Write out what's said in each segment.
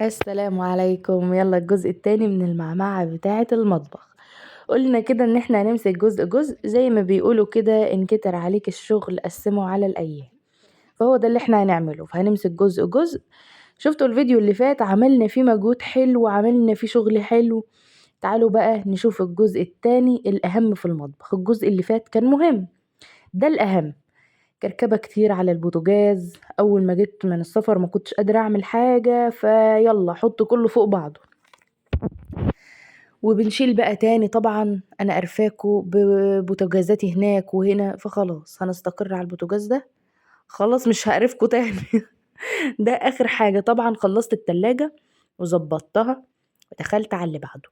السلام عليكم. يلا الجزء التاني من المعمعة بتاعة المطبخ. قلنا كده ان احنا هنمسك جزء جزء، زي ما بيقولوا كده ان كتر عليك الشغل قسمه على الايام، فهو ده اللي احنا هنعمله. فهنمسك جزء جزء. شفتوا الفيديو اللي فات عملنا فيه مجهود حلو وعملنا فيه شغل حلو. تعالوا بقى نشوف الجزء التاني الأهم في المطبخ. الجزء اللي فات كان مهم، ده الأهم. كركبة كتير على البوتاجاز، أول ما جيت من السفر ما كنتش قادرة أعمل حاجة، فيلا حط كله فوق بعضه. وبنشيل بقى تاني، طبعا أنا قرفاكوا ببوتاجازاتي هناك وهنا، فخلاص هنستقر على البوتاجاز ده، خلاص مش هقرفكوا تاني. ده آخر حاجة. طبعا خلصت التلاجة وظبطتها ودخلت على اللي بعده.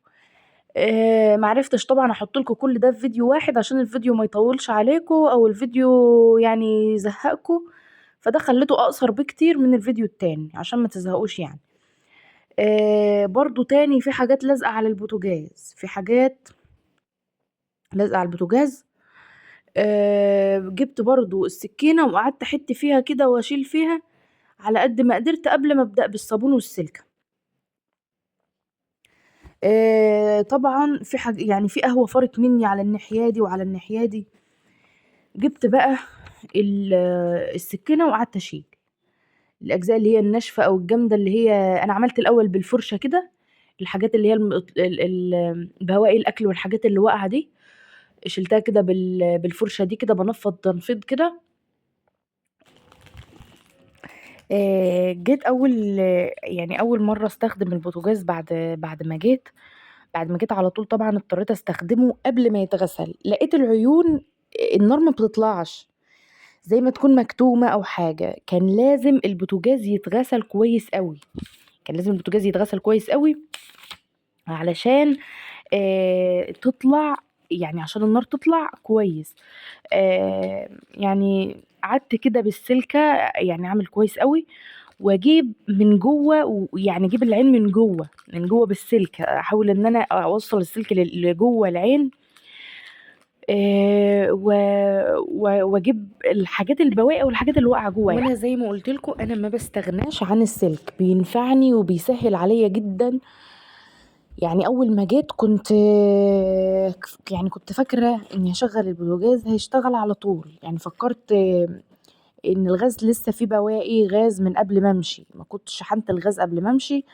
معرفتش طبعا احط لكم كل ده في فيديو واحد عشان الفيديو ما يطولش عليكم او الفيديو يزهقكم، فده خليته اقصر بكتير من الفيديو التاني عشان ما تزهقوش. برضو تاني في حاجات لازقه على البوتاجاز، في حاجات لازقه على البوتاجاز. جبت برضو السكينه وقعدت احت فيها كده واشيل فيها على قد ما قدرت قبل ما ابدا بالصابون والسلكه. طبعا في حاجة، في قهوة فارت مني على الناحية دي وعلى الناحية دي. جبت بقى السكينة وقعدت اشيل الأجزاء اللي هي الناشفة أو الجامدة، اللي هي أنا عملت الأول بالفرشة كده الحاجات اللي هي بواقي الأكل والحاجات اللي واقعة دي، شلتها كده بالفرشة دي كده، بنفض تنفيض كده. جيت أول مرة استخدم البوتاجاز بعد ما جيت على طول طبعا اضطريت استخدمه قبل ما يتغسل. لقيت العيون النار ما بتطلعش، زي ما تكون مكتومة أو حاجة. كان لازم البوتاجاز يتغسل كويس قوي، كان لازم البوتاجاز يتغسل كويس قوي علشان، تطلع، يعني عشان النار تطلع كويس. قعدت كده بالسلكة، اعمل كويس قوي واجيب من جوه، ويعني اجيب العين من جوه، من جوه بالسلك، احاول ان انا اوصل السلك لجوه العين. واجيب الحاجات البواقي والحاجات اللي واقعه جوه. وانا زي ما قلت لكم انا ما بستغناش عن السلك، بينفعني وبيسهل عليا جدا. اول ما جيت كنت فاكره اني هشغل البوتاجاز هيشتغل على طول، فكرت ان الغاز لسه فيه بواقي غاز من قبل ما امشي، ما كنتش شحنت الغاز قبل ما امشي،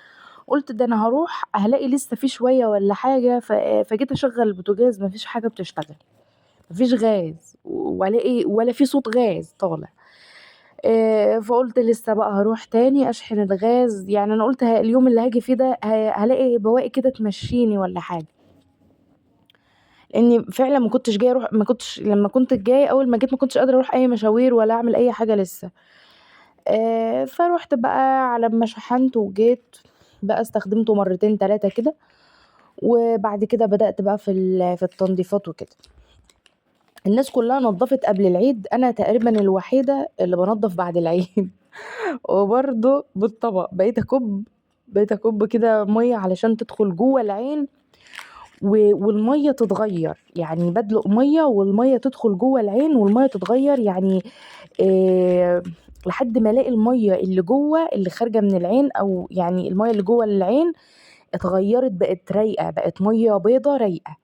قلت ده انا هروح هلاقي لسه فيه شويه ولا حاجه. فجيت اشغل البوتاجاز مفيش حاجه بتشتغل، مفيش غاز ولا في صوت غاز طالع. فقلت لسه بقى هروح تاني اشحن الغاز، انا قلت اليوم اللي هاجي فيه ده هلاقي بواقي كده تمشيني ولا حاجه، لاني فعلا ما كنتش جايه اروح، ما كنتش لما كنت جايه اول ما جيت ما كنتش قادره اروح اي مشاوير ولا اعمل اي حاجه لسه. فروحت بقى على ما شحنت وجيت بقى استخدمته مرتين تلاتة كده، وبعد كده بدأت بقى في التنظيفات وكده. الناس كلها نظفت قبل العيد، انا تقريبا الوحيده اللي بنظف بعد العيد. وبرضه بالطبق بقيت اكب كده ميه علشان تدخل جوه العين والميه تتغير، بدلق ميه والميه تدخل جوه العين والميه تتغير، لحد ما الاقي الميه اللي جوه اللي خارجه من العين، او الميه اللي جوه العين اتغيرت بقت رايقه، بقت ميه بيضه رايقه،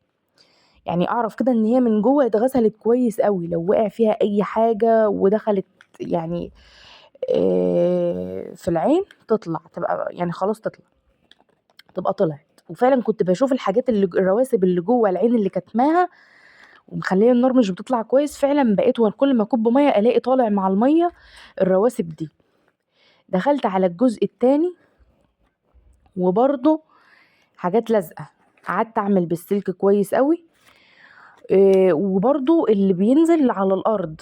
اعرف كده ان هي من جوه اتغسلت كويس قوي. لو وقع فيها اي حاجه ودخلت في العين تطلع، تبقى يعني خلاص تطلع، تبقى طلعت. وفعلا كنت بشوف الحاجات اللي الرواسب اللي جوه العين اللي كتماها ومخليه النار مش بتطلع كويس، فعلا بقيت كل ما اكب ميه الاقي طالع مع الميه الرواسب دي. دخلت على الجزء التاني وبرده حاجات لازقه، قعدت اعمل بالسلك كويس قوي، وبرده اللي بينزل على الارض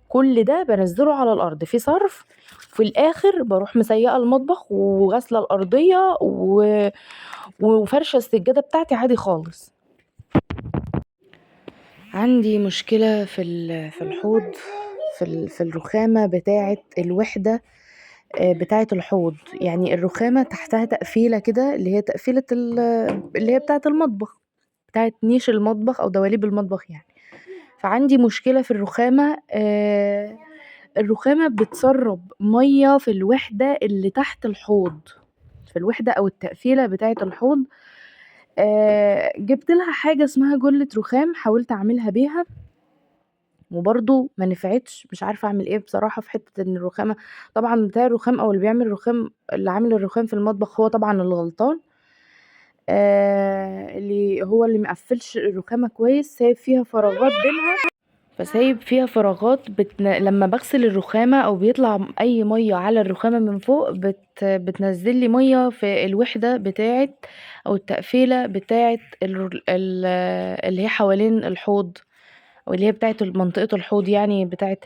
كل ده بنزله على الارض في صرف. في الاخر بروح مسيقه المطبخ وغاسله الارضيه وفرشه السجاده بتاعتي عادي خالص. عندي مشكله في الحوض، في الرخامه بتاعه الوحده، بتاعه الحوض، الرخامه تحتها تقفيله كده اللي هي تقفيله اللي هي بتاعه المطبخ، بتاعه نيش المطبخ او دواليب المطبخ. فعندي مشكله في الرخامه، الرخامه بتسرب ميه في الوحده اللي تحت الحوض، في الوحدة أو التقفيلة بتاعة الحوض. جبت لها حاجة اسمها جلة رخام، حاولت أعملها بيها وبرضو ما نفعتش، مش عارفة أعمل إيه بصراحة في حتة إن الرخامة، طبعا بتاع الرخام أو اللي بيعمل رخام، اللي عامل الرخام في المطبخ هو طبعا اللي غلطان، اللي هو اللي مقفلش الرخامة كويس، سايب فيها فراغات بينها، فسايب فيها فراغات لما بغسل الرخامة أو بيطلع أي مية على الرخامة من فوق بتنزل لي مية في الوحدة بتاعة أو التقفيلة بتاعة اللي هي حوالين الحوض، أو اللي هي بتاعة منطقة الحوض يعني بتاعة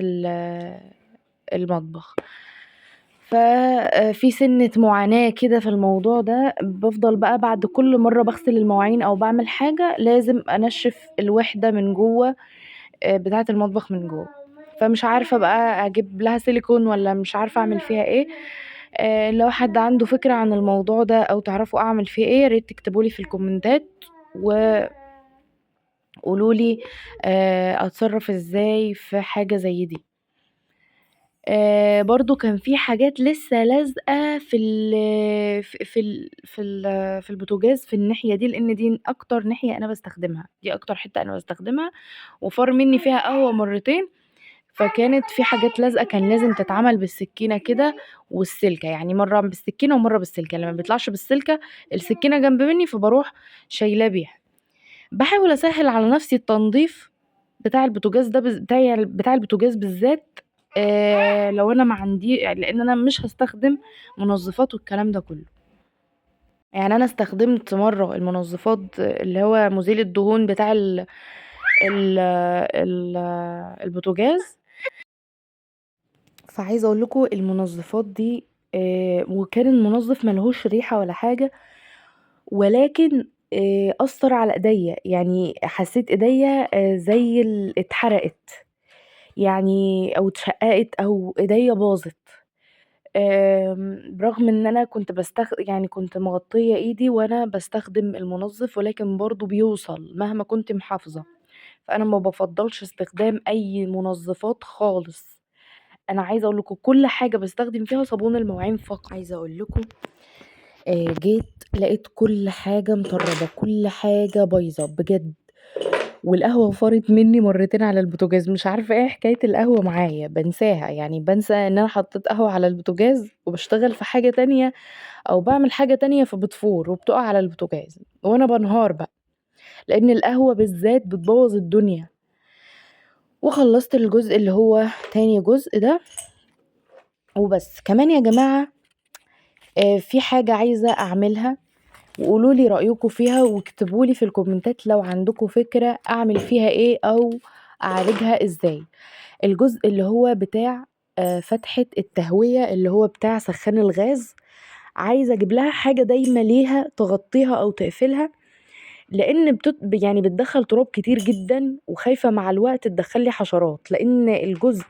المطبخ. ففي سنة معاناة كده في الموضوع ده، بفضل بقى بعد كل مرة بغسل المواعين أو بعمل حاجة لازم أنشف الوحدة من جوه، بتاعة المطبخ من جوه. فمش عارفة بقى أجيب لها سيليكون ولا مش عارفة أعمل فيها إيه. لو حد عنده فكرة عن الموضوع ده أو تعرفوا أعمل فيه إيه يا ريت تكتبولي في الكومنتات وقولولي، أتصرف إزاي في حاجة زي دي. برضو كان في حاجات لسه لازقة في البوتاجاز في الناحية دي، لأن دي أكتر ناحية أنا بستخدمها، دي أكتر حتة أنا بستخدمها، وفار مني فيها قهوة مرتين، فكانت في حاجات لازقة كان لازم تتعمل بالسكينة كده والسلكة، يعني مرة بالسكينة ومرة بالسلكة، لما بيطلعش بالسلكة السكينة جنب مني فبروح شايلاه بيها. بحاول أسهل على نفسي التنظيف بتاع البوتاجاز ده بتاع البوتاجاز بالذات، لو أنا ما عندي، لأن أنا مش هستخدم منظفات والكلام ده كله. أنا استخدمت مرة المنظفات اللي هو مزيل الدهون بتاع البوتاجاز، فعايزة أقول لكم المنظفات دي، وكان المنظف ملهوش ريحة ولا حاجة، ولكن، أثر على إيديا، حسيت إيديا، زي اتحرقت أو اتشققت أو إيديا باظت. برغم إن أنا كنت كنت مغطية إيدي وأنا بستخدم المنظف، ولكن برضو بيوصل مهما كنت محافظة. فأنا ما بفضلش استخدام أي منظفات خالص. أنا عايزة أقول لكم كل حاجة بستخدم فيها صابون المواعين فقط. عايزة أقول لكم، جيت لقيت كل حاجة مطربة، كل حاجة بايظة بجد، والقهوة فرت مني مرتين على البوتاجاز. مش عارفة ايه حكاية القهوة معايا، بنساها، بنسى ان انا حطيت قهوة على البوتاجاز وبشتغل في حاجة تانية او بعمل حاجة تانية فبتفور وبتقع على البوتاجاز وانا بنهار بقى، لان القهوة بالذات بتبوظ الدنيا. وخلصت الجزء اللي هو تاني جزء ده وبس. كمان يا جماعة، في حاجة عايزة اعملها وقولوا لي رأيكم فيها واكتبوا لي في الكومنتات لو عندكم فكرة أعمل فيها إيه أو أعالجها إزاي. الجزء اللي هو بتاع، فتحة التهوية اللي هو بتاع سخان الغاز، عايزة أجيب لها حاجة دايمة ليها تغطيها أو تقفلها، لأن بتدخل تراب كتير جدا، وخايفة مع الوقت تدخل لي حشرات، لأن الجزء،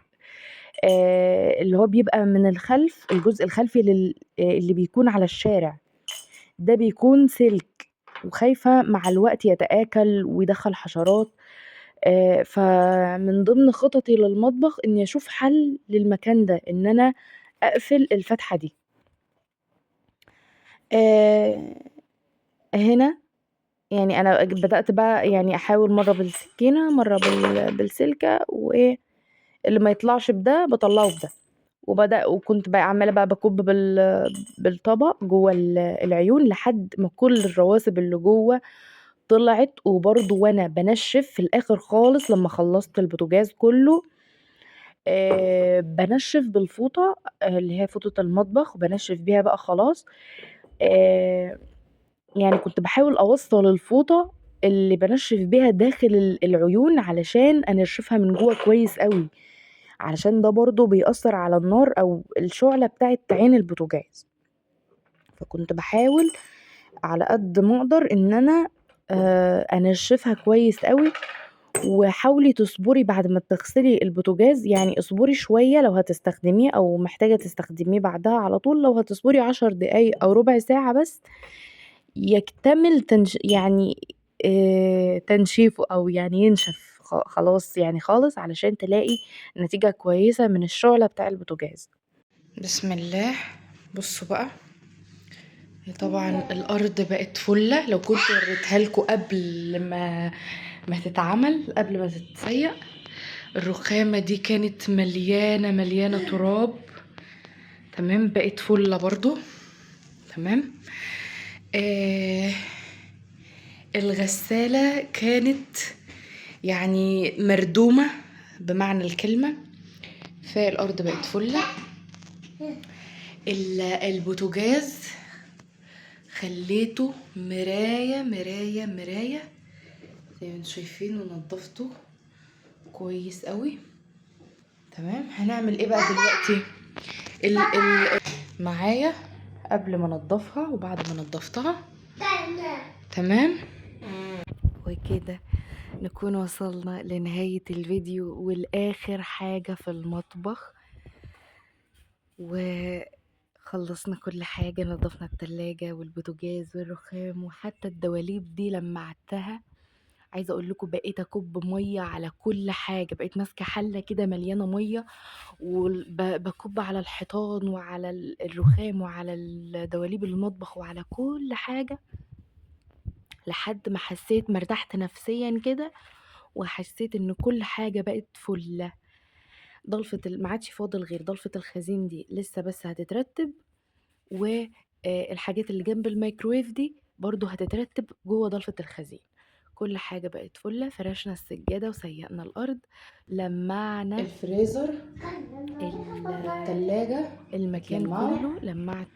اللي هو بيبقى من الخلف، الجزء الخلفي اللي بيكون على الشارع ده بيكون سلك، وخايفة مع الوقت يتآكل ويدخل حشرات. فمن ضمن خططي للمطبخ اني اشوف حل للمكان ده، ان انا اقفل الفتحة دي. هنا انا بدأت بقى احاول مرة بالسكينة، مرة بالسلكة، وايه اللي ما يطلعش بده بطلعه بده. وكنت بقى عمالة بقى بكب بالطبق جوه العيون لحد ما كل الرواسب اللي جوه طلعت. وبرضو وانا بنشف في الاخر خالص لما خلصت البوتاجاز كله، بنشف بالفوطة، اللي هي فوطة المطبخ، وبنشف بيها بقى خلاص. كنت بحاول اوصل الفوطة اللي بنشف بيها داخل العيون علشان انشفها من جوه كويس قوي، علشان ده برضو بيأثر على النار او الشعلة بتاعت عين البوتاجاز. فكنت بحاول على قد ما اقدر ان انا، انشفها كويس قوي. وحاولي تصبري بعد ما تغسلي البوتاجاز، اصبري شوية لو هتستخدميه او محتاجة تستخدميه بعدها على طول، لو هتصبري 10 دقايق او ربع ساعة بس يكتمل تنشيفه او ينشف خلاص خالص، علشان تلاقي نتيجة كويسة من الشعلة بتاع البوتاجاز. بسم الله. بصوا بقى طبعا الارض بقت فله. لو كنت وريتها لكم قبل ما تتعمل، قبل ما تتسيق، الرخامه دي كانت مليانة مليانة تراب. تمام، بقت فله برضو. تمام. الغسالة كانت يعني مردومه بمعنى الكلمة، فالارض بقت فله. البوتاجاز خليته مراية مراية مراية زي ما انتم شايفين، ونضفته كويس قوي. تمام. هنعمل ايه بقى دلوقتي؟ ال ال معايا قبل ما انضفها وبعد ما نضفتها. تمام. وكده نكون وصلنا لنهاية الفيديو والآخر حاجة في المطبخ، وخلصنا كل حاجة. نظفنا التلاجة والبوتاجاز والرخام، وحتى الدواليب دي لمعتها. عايزة اقول لكم بقيت اكب مية على كل حاجة، بقيت ماسكة حلة كده مليانة مية وبكب على الحيطان وعلى الرخام وعلى الدواليب المطبخ وعلى كل حاجة، لحد ما حسيت مرتحت نفسيا كده، وحسيت ان كل حاجة بقت فلة. ضلفة ما عادش فاضل غير ضلفة الخزين دي لسه بس هتترتب، والحاجات اللي جنب الميكرويف دي برضو هتترتب جوه ضلفة الخزين. كل حاجة بقت فلة. فرشنا السجادة وسيقنا الأرض، لمعنا الفريزر، التلاجة، المكان لمعة. كله، لمعت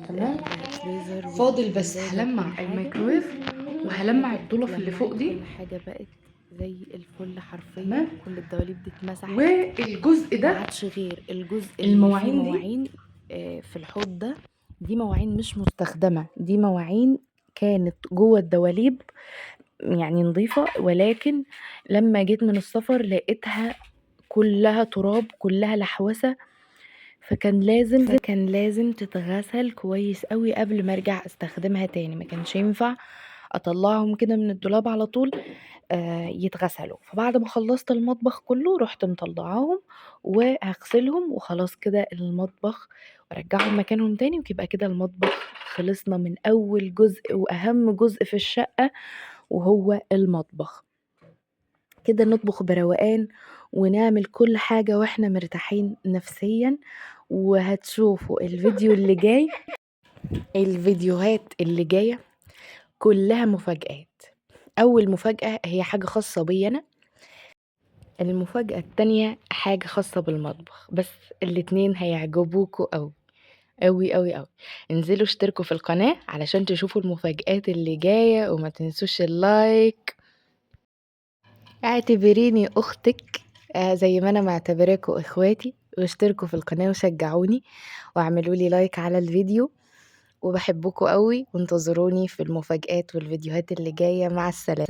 تمام. الفريزر فاضل بس والتلاجة هلمع وكل حاجة. الميكرويف وهلمع الضلف اللي فوق دي. كل حاجة بقت زي الفل حرفيا. تمام. كل الدواليب دي اتمسحت، والجزء ده ما عادش غير الجزء اللي فيه المواعين دي. مواعين، في الحوض ده. دي مواعين مش مستخدمة، دي مواعين كانت جوه الدواليب يعني نظيفة، ولكن لما جيت من السفر لقيتها كلها تراب، كلها لحوسة، فكان لازم تتغسل كويس قوي قبل ما ارجع استخدمها تاني. ما كانش ينفع اطلعهم كده من الدولاب على طول، يتغسلوا. فبعد ما خلصت المطبخ كله رحت مطلعاهم وهغسلهم، وخلاص كده المطبخ وارجعهم مكانهم تاني، ويبقى كده المطبخ خلصنا من اول جزء واهم جزء في الشقة وهو المطبخ. كده نطبخ بروقان ونعمل كل حاجة واحنا مرتاحين نفسيا. وهتشوفوا الفيديو اللي جاي، الفيديوهات اللي جاية كلها مفاجآت. أول مفاجأة هي حاجة خاصة بي أنا، المفاجأة التانية حاجة خاصة بالمطبخ، بس الاتنين هيعجبوكوا أوي أوي أوي أوي. انزلوا اشتركوا في القناة علشان تشوفوا المفاجآت اللي جاية، وما تنسوش اللايك. اعتبريني أختك، زي ما أنا معتبراكوا إخواتي، واشتركوا في القناة وشجعوني واعملوا لي لايك على الفيديو، وبحبكوا قوي، وانتظروني في المفاجآت والفيديوهات اللي جاية. مع السلامة.